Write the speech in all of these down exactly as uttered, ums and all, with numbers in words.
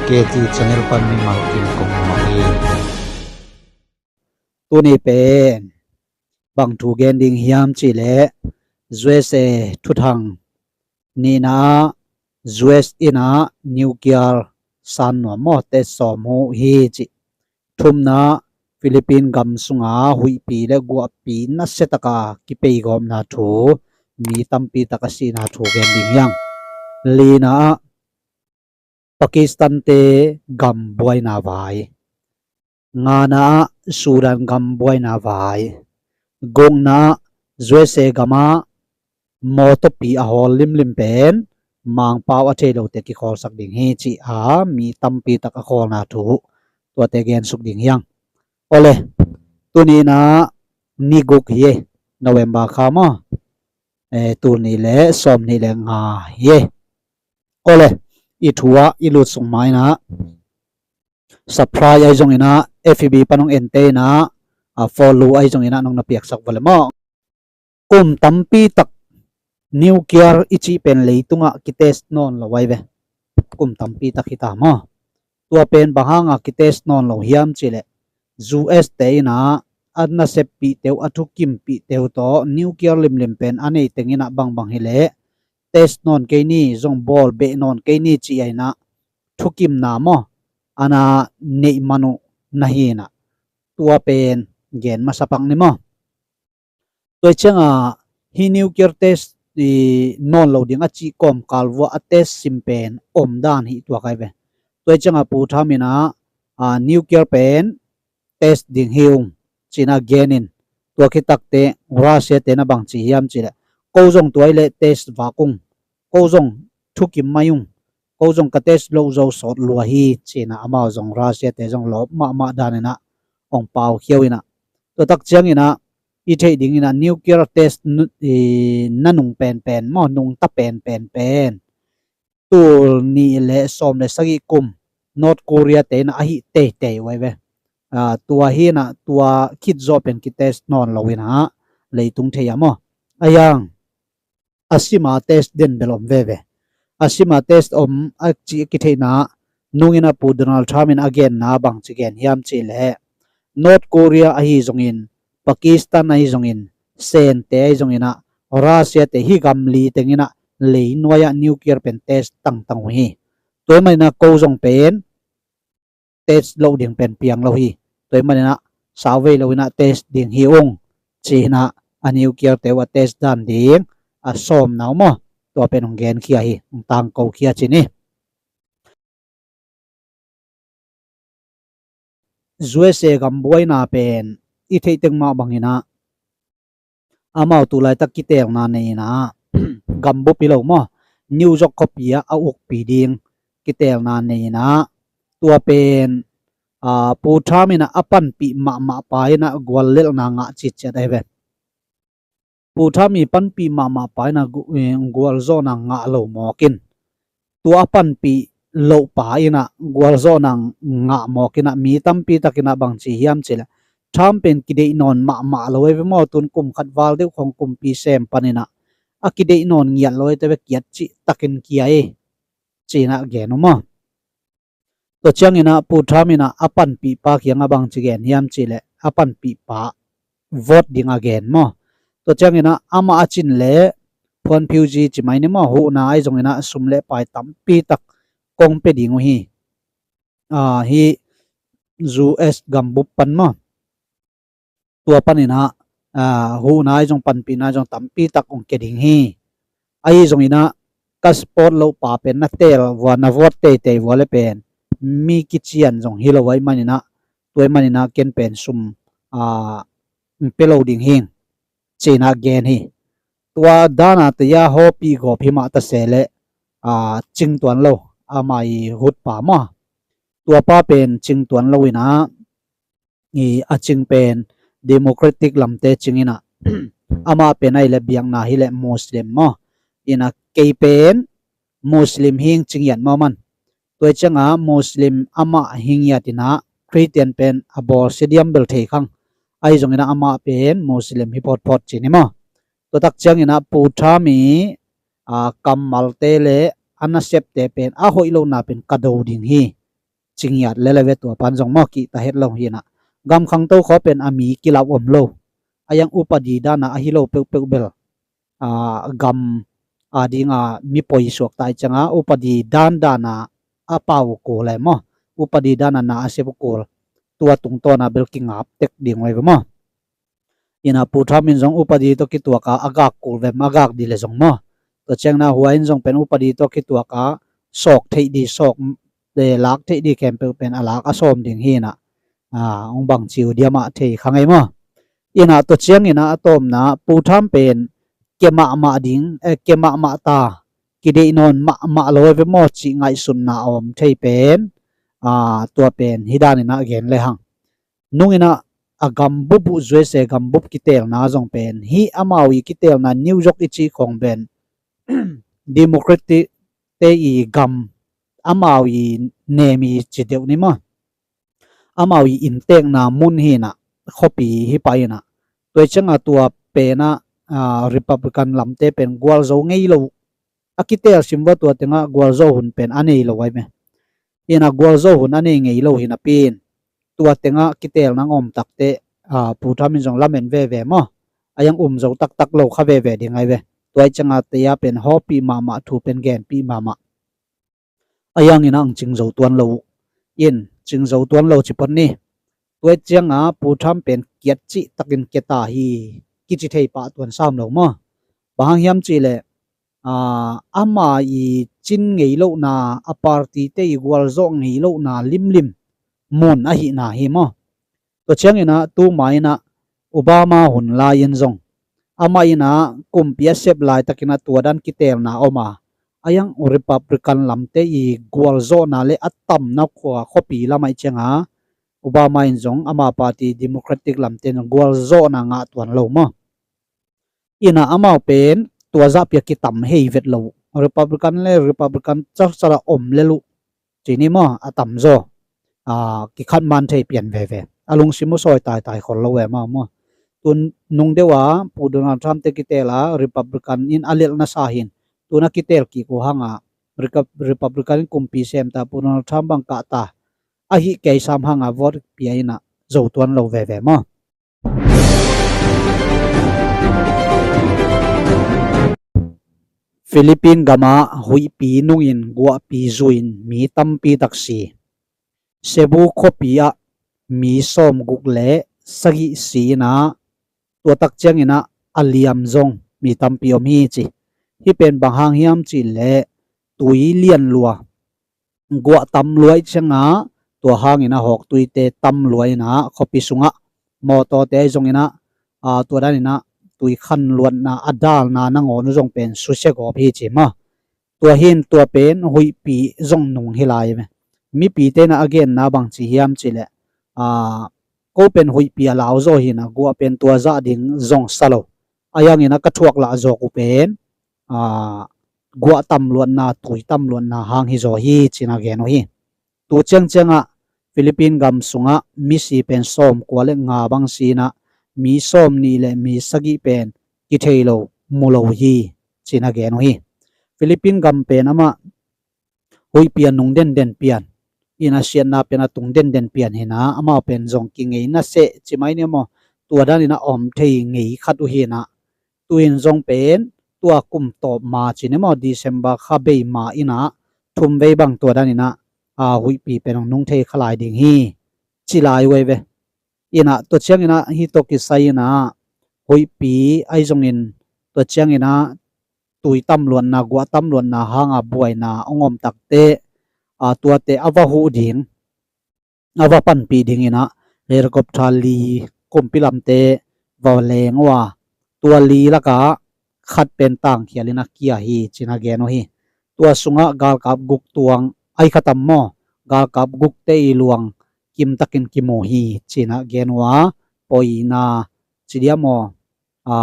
K T channel pan mimal kim kong mah hi. Tuni pen bang thu gen ding hiam cih leh U S A thuthang nihna ah U S in ah nuclear san nuam maw, test sawm uh hi cih. Thumna ah Philippine gam sunga huihpi le guahpi nasia taka kipeigawpna thu, mi tampi tak a sihna thu gen ding hiang. Lina ah Pakistan te gam buaina vai. Ngana ah Sudan gam buaina vai. Gukna ah U S A gam ah mawtawpi a hawl limlim pen Mangpau a thei lote kikhawlsak ding hi cih a mi tampi tak a khawlna thu tuate gensuk ding hiang. Awle, tuni in ah ni guk hi e, November kha maw. Eh, tul nih le sawm nih le nga hi e. Awle, i thu ah i lut sung ma in ah subscribe ahi zongin ah, F B pan hong ente in ah, a follow ahi zongin ah nong na piaksak vua le maw. Kum tampi tak nuclear i cih pen leitungah kitest nawn lo ahi ve. Kum tampi tak hi ta maw. Tua pen bang hanga kitest nawn lo hiam cih leh U S te in ah a naseppihte uh, a thukimpihte uh tawh nuclear limlim pen a nei teng in ah bangbang hi leh test nawn kei ni, zong bawl beh nawn kei ni cih a in ah thukimna maw, a na neih man uh na hi in ah, tua pen gen masa pak ni maw. Tua ciangah hih nuclear test i nawn lo ding a cih kawmkal vua a test sim pen om dan hi tuak ahi ve. Tua ciangah Pu Trump in ah, a, nuclear pen test ding hi ung ci-in ah gen in, tua khit takte Russia te na bang ci hiam cih leh, ko zong tua hi leh test vak ung, ko zong thukim mai ung, ko zong ka test loh zo sawt lua hi ci-in ah amau zong Russia te zong lawp mahmah dan in ah hong pau khiau in ah. Tua tak ciangin ah i theih ding in ah nuclear test nu-, i, na nung penpen maw, nungta penpen pen tul nih le sawm le sagih kum North Korea te in ah ahi teitei uh ahi ve. A, tua hi in ah tua khit zawh pen kitest nawn lo in ah leitung thei a maw. A yang a sima test den bel om veve. A sima test om a cih kitheihna nung in ah Pu Donald Trump in a genna bang ci gen hiam cih leh, North Korea ahi zongin, Pakistan ahi zongin, Sen te ahi zongin ah, Russia te, hih gam li teng in ah leinuai ah nuclear pen test tangtang uh hi. Tua ahih manin ah ko zong pen test loh ding pen piang lo hi. Tua ahih manin ah sauvei lo in ah test ding hi ung ci-in ah a nuclear te uh a test dan ding a sawmna uh maw, tua pen hong genkhia hi, hong tangkokhia ci ni. U S A gam buaina pen i theih teng mah bangin ah amau tu laitak kiteelna nei in ah gambup hi lo maw, New York khuapi ah a ukpi ding kiteelna nei in ah, tua pen, a, Pu Trump in ah a panpih mahmah pa in ah guallelhna ngah citciat ahi ve. Pu Trump i panpih mahmah pa in ah gu-, eh, gualzawhna ngah lo mawk in, tua a panpih loh pa in ah gualzawhna ngah mawk in ah mi tampi tak in ah bang ci hiam cih leh, Trump pen kideih nawn mahmah lo ahi ve maw, tun kum khat val deuh khong kumpi sem pan in ah a kideih nawn ngiat lo ahi te ve, kiat cih takin kia e ci-in ah gen uh maw. Tua ciangin ah Pu Trump in ah a panpih pa kiangah bang ci gen hiam cih leh, a panpih pa vote ding a gen maw. Tua ciangin ah amah a cin leh phuanphiuzi ci mai ni maw, huhna ahi zongin ah sum le pai tampi tak kong pia ding uh hi. A, hih U S gambup pan maw, tua panin ah, a, huhna ahi zong panpihna ahi zong tampi tak hong kia ding hi. Ahi zongin ah ka support loh pa pen na teel vua, na vote teitei vua le pen mi kician zong hi lo ahih manin ah, tua ahih manin ah ken pen sum, a, hong pia lo ding hi ci-in ah gen hi. Tua dan a tei a hawpih gawp hi mah ta se leh, a, cingtuan lo, ama i hut pa maw, tua pa pen cingtuan lo in ah, i a cing pen Democratic lamte cing in ah, amah pen ahih leh biakna hi leh Muslim maw, in ah kei pen Muslim hing ci ngiat maw man. Tua ciangah Muslim amah hi ngiat in ah Christian pen a bawlsia diam bel thei khang. Ahi zongin ah amah pen Muslim hi photphot ci ni maw. Tua tak ciangin ah Pu Trump i, a, kammalte le a nasepte pen a hoih lohna pen ka do ding hi. cingiat lele ve tua pan zong maw kihta het lo hinah. Gam khangto khawng pen a mi kilau om lo. A yang upadi dana ahi lo peuhpeuh bel a, gam a dinga mi poi suak tai cianga upadi dandana a pau uh kul le maw, upadi dana na a sep uh kul, tua tungtawna bel kingap tek ding uh ai ve maw. Ina Pu Trump in zong upadi tawh kituaka a gak kul vem a gak di le zong maw, tua ciangna hua in zong pen upadi tawh kituaka sawk theih di sawk, eh, lak theih di khempeuh pen a lak a sawm ding hinah, a, hong bang ciu diamah thei kha ngei maw. Ina tua ciangina a tawmna Pu Trump pen ke mahmah ding, eh, ke mahmah ta, kideih nawn mahmah lo ve maw cih ngaihsutna a om thei pen, a, tua pen hi danina a gen le hang. Nungina a gambup uh zuese gambup kitelna zong pen hi amau i kitelna New York i cih khong pen Democratic te i gam amau i nem i ci deuh ni maw. Amau i inntekna mun hinah khuapi hi pah inah. Tua i cianga tua penah, a, Republican lamte pen gualzo ngei lo. A kitel sim va tua tengah gualzo hun pen a nei lo ai me. Ina gualzo hun a nei ngei lo hinapin. Tua tengah kitelna ngawm takte, a, Pu Trump in zong lamen veve maw. A yang um zo taktak lo kha veve ding ai ve. Tua i cianga teia pen hawpih mahmah thu pen genpih mahmah. A yangin ang cingzo tuan lo uh. In cingzo tuan lo ci pon ni. Tua i cianga Pu Trump pen kiat cih takin kiata hi kici thei pah tuan sam lo maw. Bang hang hiam cih leh, a, ama i cin ngei lohna, a party te i gualzawh ngei lohna limlim mun ahihna hi maw. Tua ciangina tuma ina Obama hun lai-in zong amah ina kumpi a sep laitakina tua dan kitelna om a, a yang Republican lamte i gualzawhna le a tamna khua khuapi lamah i cianga Obama in zong ama party Democratic lamte in gualzawhna ngah tuan lo maw. Ina amau pen tua zahpia kitam hei vet lo uh. Republican le Republican carcara om le luh cini maw a tamzaw, a, kikhat man thei pian veve. A lungsim uh sawi taitai khol lo e maw maw. Tun nung deuh a Pu Donald Trump te kitel a Republican in a lelhna sa hin tuna kitel kik uh hanga Reca-, Republican in kumpi semta Pu Donald Trump bang kahta ahi kei sam hanga vote pia ina zo tuan lo veve maw. Philippine gamah huihpi nungin guahpi zuin mi tampi tak si. Cebu khuapi ah mi sawmguk le sagih si ina tua tak ciangina a liam zong mi tampi om hi ci. Hih pen bang hang hiam cih leh tui lian lua guah tam lua i cianga tua hangina hawktuite tam lua ina khuapi sungah mawtawte ahi zongina, a, tua danina tui khan luatna a dalna nangawn uh zong pen susia gawp hi ci maw. Tua hin tua pen huihpi zong nung hi lai ve. Mipite ina a genna bang ci hiam cih leh, a, ko pen huihpi a lauzaw hina guah pen tua zah ding zong sa lo. A yangina ka thuak lah zawk uh pen, a, guah tam luatna tui tam luatna hang hi zaw hi cina gen uh hi. Tu ciangciangah Philippine gam sungah misi pen sawmkua le nga bang sina mi sawmnih le mi sagih pen kithei lo mu lo hi cina gen uh hi. Philippine gam pen amah huihpi a nung denden pian ina siatna pen a tung denden pian hina amau pen zong kingei na seh ci mai ni maw. Tua danina om thei ngei khat uh hina tuin zong pen tua kum tawp ma ci ni maw December kha bei ma ina thum vei bang tua danina, a, huihpi pen hong nung thei kha lai ding hi ci lai uh ai ve. Ina tua ciangina hih tawh kisai ina huihpi ahi zongin tua ciangina tui tam luatna guah tam luatna hanga buaina hong om takte, a, tuate a va huh ding a va panpih dingina helicopter li kumpi lamte va leng uh a tua li laka khat pen tangkhialina kia hi cina gen uh hi. Tua sungah galkap guk tuang ahi khatam maw galkap gukte i luang kimtakin kimu hi cina gen uh a poina ci diam aw, a,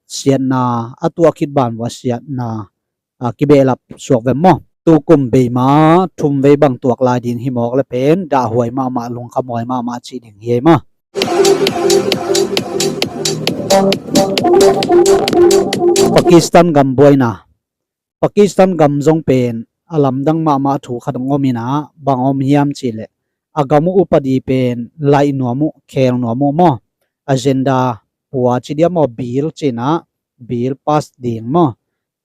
siatna a tuah khit ban vua siatna, a, kibehlap suak vem maw. Tukum bei ma thum vei bang tuak lai ding hi mawk le pen dahhuai mahmah lungkhamhuai mahmah cih ding hi ei maw. Pakistan gam buaina. Pakistan gam zong pen a lamdang mahmah thu khat hong om inah, bang om hiam cihleh, a gam uh upadi pen laih nuam uh, khel nuam uh maw, agenda pua ci diam maw, bill cinah, bill pass ding maw,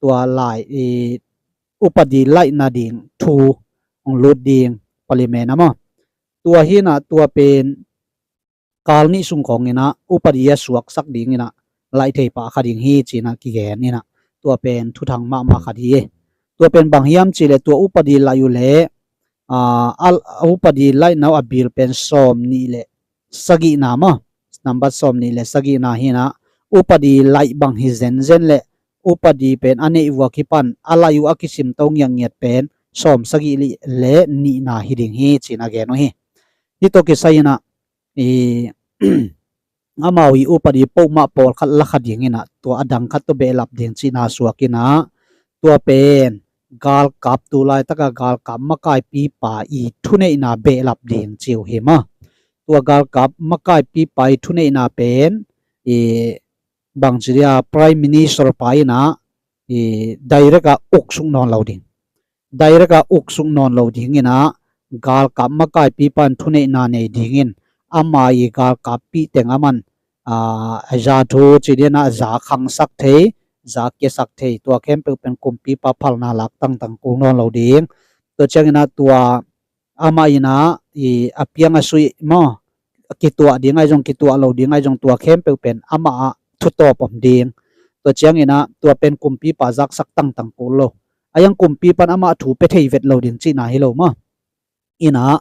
tua laih i upadi laih nading thu hong lut ding parliament ah maw. Tua hinah tua pen kal nih sung khawng inah upadi a suaksak ding inah laih thei pah kha ding hi cinah kigen inah, tua pen thuthang mahmah khat hi. Tua pen bang hiam cihleh, tua upadi laih uh leh, a, a, upadi laihna uh a bill pen sawm nih le sagihna maw, nambat sawm nih le sagihna hinah, upadi laih bang hi zenzen le upadi pen a neih uh a kipan a laih uh a kisimto ngiatngiat pen sawm sagih le nihna hi ding hi cinah gen uh hi. Hih tawh kisai inah i amau i upadi pohmah pawlkhat lakha ding inah, tua a dang khat tawh behlap ding cihna suak inah, tua pen galkap, tu laitaka galkap makaipipa i thuneihna behlap ding ci uh hi maw. Tua galkap makaipipa i thuneihna pen i bangci dia, Prime Minister pa inah i direct ah uksuk nawn lo ding, direct ah uksuk nawn lo ding inah, galkap makaipipa in thuneihna nei dingin, ama i galkappih teng aman, a, a za thu ci dinah za khangsak thei, za kiasak thei, tua khempeuh pen kumpipa phalna lak tangtang kul nawn lo ding. Tua ciang inah tua amah inah i a piang a suih maw, kituah ding ahi zong, kituah lo ding ahi zong, tua khempeuh pen amah ah thutawp om ding. Tua ciang inah tua pen kumpipa zaksak tangtang kul lo. A yang kumpipan amah thu pia thei vet lo ding cihna hi lo maw. Inah,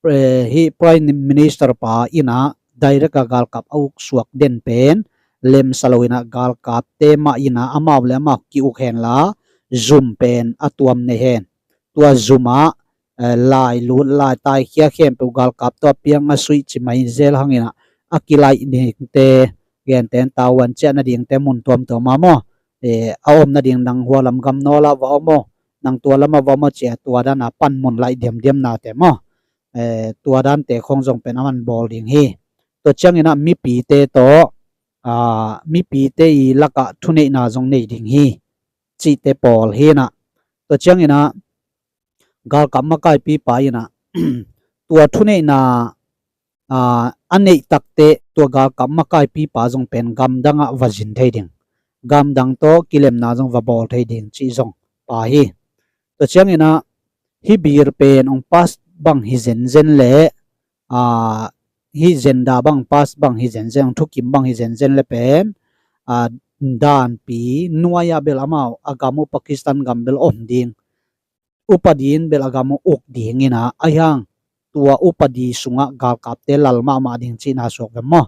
eh, hih Prime Minister pa inah direct ah galkap a uksuak den pen lemsa lo inah, galkapte mah inah amau le amau ki-uk henla, zum pen a tuam nei hen. Tua zum ah, eh, lai lut, lai taikhia khempeuh galkap tawh a piang a suih ci mai zel hang inah, a kilaih dingte, gentehna tavuan ciah nadingte mun tuamtuam ah maw, eh, a om nading, nang hua lam gam nawl ah va om aw, nang tua lam ah va om aw ci-a, tua dan a panmun laih diamdiamnate maw, eh, tua dante khawng zong pen aman bawl ding hi. Tua ciang inah mipite tawh, a, mipite i lakah thuneihna zong nei ding hi cihte pawl hi inah. Tua ciang inah galkap makaipipa inah tua thuneihna, a, a neih takteh tua galkap makaipipa zong pen gamdang ah va zin thei ding, gamdang tawh kilemna zong va bawl thei ding cih zong pa hi. Tua ciang inah hih bill pen hong pass bang hi zenzen le, a, hih agenda bang pass bang hi zenzen, hong thukim bang hi zenzen le pen, a, danpi nuai ah bel amau a gam uh Pakistan gam bel om ding, upadi in bel a gam uh uk ding inah, ahi hang tua upadi sungah galkapte lal mahmah ding cihna suak ve maw.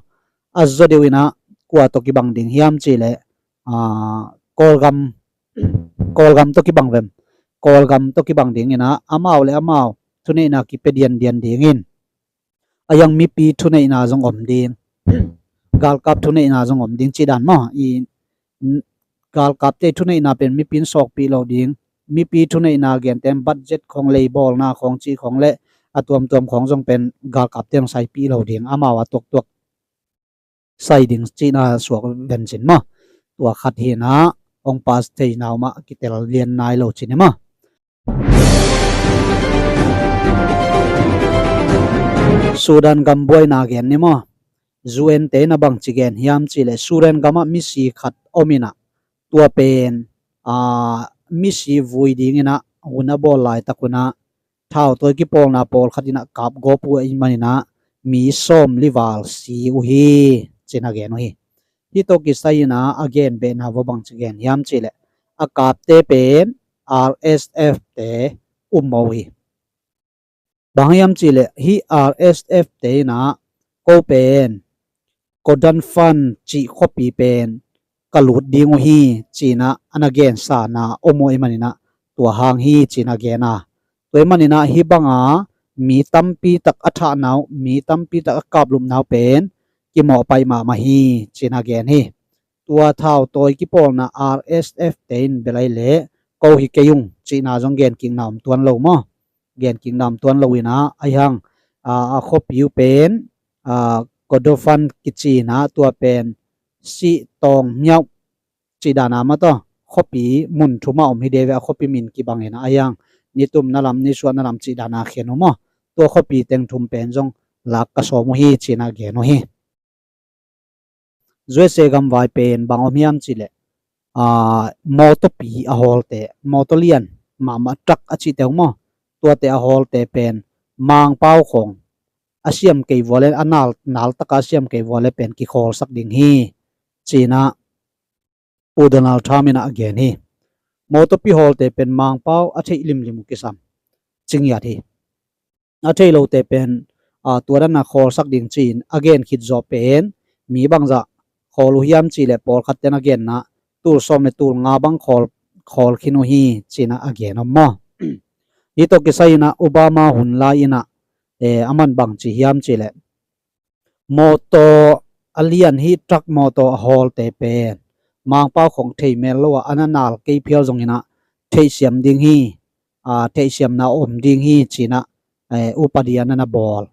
A zaw deuh inah kua tawh kibang ding hiam cihleh, a, Kawlgam, Kawlgam tawh kibang vem, Kawlgam tawh kibang ding inah amau le amau thuneihna kipia diandian dingin, a yang mipi thuneihna zong om ding, galkap thuneihna zong om ding cih dan maw. I, n-, galkapte thuneihna pen mipi in sawkpih lo ding, mipi thuneihna gentehna budget khawng, lei bawlna khawng cih khawng le a tuamtuam khawng zong pen galkapte in saipih lo ding, amau a tuaktuak sai ding cihna suak vencin maw. Tua khat hi inah, hong pass thei nau mah kitel lian nai lo cin hi maw. Sudan gam buaina gen ni maw. U N te inah bangci gen hiam cihleh, Sudan gamah misi khat om inah, tua pen, a, misi vui ding inah hun a bawl laitak un ah thautawi kipawlna pawlkhat inah kap gawp uh ahih man inah mi sawmli val si uh hi cinah gen uh hi. Hih tawh kisai inah a gen behna va bangci gen hiam cihleh, a kapte pen R S F te um uh hi. Bang hiam cihleh, hih R S F te inah ko pen Kordofan cih khuapi pen ka lut ding uh hi cinah a na gensana om uh ahih man inah, tua hang hi cinah gen a. Tua ahih man inah hih banga mi tampi tak a thahna uh, mi tampi tak a kaplupna uh pen kimawhpaih mahmah hi cinah gen hi. Tua thautawi kipawlna R S F te in bel ahih leh ko hi kei ung cihna zong genkikna om tuan lo maw. Genkikna om tuan lo inah, ahi hang, a, a khuapi uh pen, a, Kordofan kici inah, tua pen Sih Tawng Miauh cih dan a mah tawh khuapi mun thum ah om hi de ve, a khuapi min kibang inah, ahi hang nitumna lam, nisuahna lam cih dana khen uh maw. Tua khuapi teng thum pen zong lak ka sawm uh hi, ci-in a gen uh hi. U S A gamvai pen bang om hiam cih leh, aa, mawtawpi a hawlte, mawtaw lian mahmah, truck a cihte uh maw, tuate a hawlte pen Mangpau khawng a siam kei vua leh, a nal, nal taka a siam kei vua leh pen kikhawlsak ding hi, ci-in a Pu Donald Trump in a gen hi. Mawtawpi hawlte pen Mangpau a theih limlim uh kisam, ci ngiat hi. A thei lote pen, aa, tua dana khawlsak ding ci-in a gen khit zawh pen mi bangzah khawl uh hiam cih leh, pawlkhatte in a genna tul sawm leh tul nga bang khawl, khawl khin uh hi, ci-in a gen om maw. Hih tawh kisai-in a Obama hun lai-in a, eh, aman bang ci hiam cih leh, mawtaw a lian hi, truck mawtaw a hawlte pen Mangpau khawng thei mel lo a, a na nal kei phial zongin a theihsiam ding hi, aa, theihsiamna om ding hi, ci-in a, eh, upadi a na na bawl.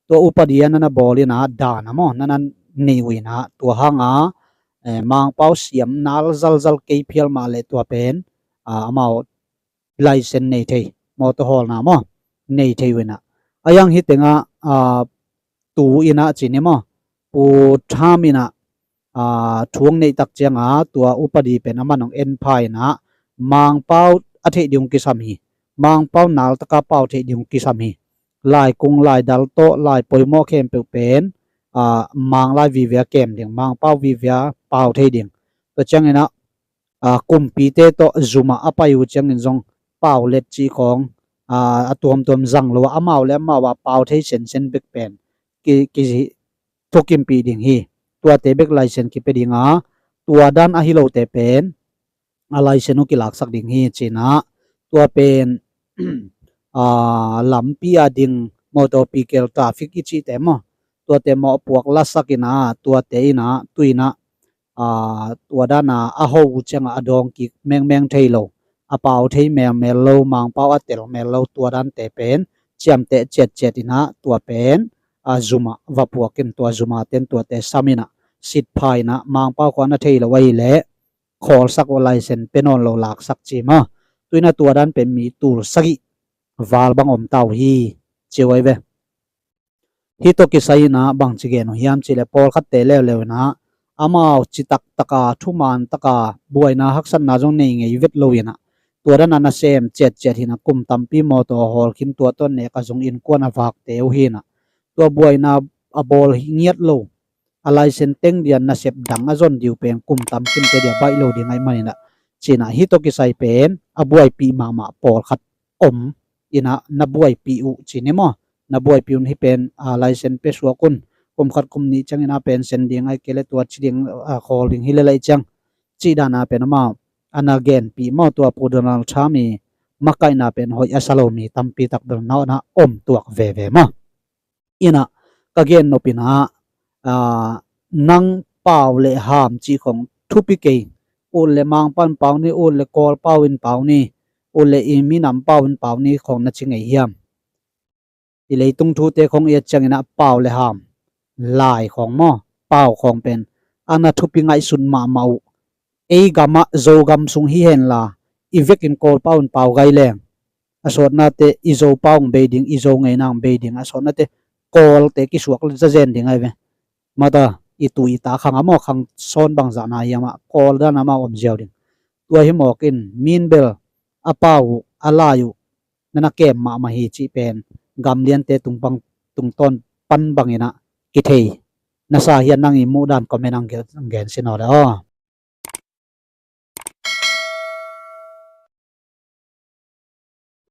Tua upadi a na na bawl in a, dan a maw, na na nei uh in a, tua hang a, eh, Mangpau siam nal zalzal kei phial mah leh tua pen, aa, amau license nei thei, mawtaw hawlna maw, nei thei uh in a. A yang hi teng a, aa, tu in a ci ni maw, Pu Trump in a, aa, thu hong neih tak ciang a, tua upadi pen aman hong en pha in a, Mangpau a theih ding uh kisam hi. Mangpau nal taka pau theih ding uh kisam hi. Laikung, laidal tawh, lai poimawh khempeuh pen, aa, Mang lai vive a kem ding, Mangpau vive a pau thei ding. Tua ciangin a, aa, kumpite tawh zum ah a pai uh ciangin zong pau let cih khawng, aa, a tuamtuam zang lo a, amau leh amau a pau thei sensen bek pen ki, ki thukimpih ding hi. Tuate bek license kipia ding a, tua dan ahi lote pen a license uh kilaksak ding hi, ci-in a, tua pen, aa, lampi a ding mawtawpi kel, traffic i cihte maw, tuate mawhpuak lasak in a, tuate in a, tu in a, aa, tua dana a ho uh ciang a a dawng kik mengmeng thei lo, a pau thei melmel lo, Mangpau a tel mel lo, tua dante pen ciamteh ciatciat in a, tua pen, aa, zum ah va puak in, tua zum a ten tuate sam in a, sit pha in a, Mangpau khawng a na thei lo ahih leh khawlsak uh, license pia nawn lo laksak ci maw. Tu in a tua dan pen mi tul sagih val bang om ta uh hi, ci uh ahi ve. Hih tawh kisai in a bangci gen uh hiam cih leh, pawlkhatte leuleu in a, amau citak taka, thuman taka, buaina haksatna zong nei ngei vet lo in a, tua dana nasem ciatciat hi in a, kum tampi mawtaw hawl khin, tua tawh nek a zong innkuan a vakte uh hi in a, tua buaina a bawl hi ngiat lo, a license teng dia nasep dang a zon ding uh pen kum tam khin te dia baih lo ding ahih manin a, ci-in a, hih tawh kisai pen a buaipih mahmah pawlkhat om in a, na buaipih uh ci ni maw, na buaipih un, hih pen, aa, license pia suak un, kum khat kum nih ciangin a pen sen ding ahih kei leh tua ci ding, aa, khawl ding hi lel ahih ciang, cih dana pen amau a na genpih maw, tua Pu Donald Trump i makaihna pen hoih a sa lo mi tampi tak bel na, na om tuak veve maw. In a, ka gen nop in a, aa, nang pau leh ham cih khawng thupi kei. Ut leh Mangpau in pau ni, ut leh Kawl pau in pau ni, ut leh i minam pau in pau ni khawng na ci ngei hiam? I leitung thute khawng i et ciangin a, pau leh ham, lai khawng maw, pau khawng pen a na thupi ngaihsut mahmah uh. Ei gam ah, Zogam sung hi hen la, i vekin Kawl pau in pau gai leng, a sawtnate i Zo pau hong bei ding, i Zo ngeina hong bei ding, a sawtnate Kawlte kisuak zazen ding ahi ve. Mata, i tu i ta khang a maw, khang sawn bangzah na hiam a, Kawl dan a maw om ziau ding. Tua hi mawk in, min bel a pau uh, a lai uh, na na kem mahmah hi cih pen gam liante tung pan, tungtawn pan bangin a kithei na sa hi a, nang i muh dan comment ah gen, gen sin aw le aw.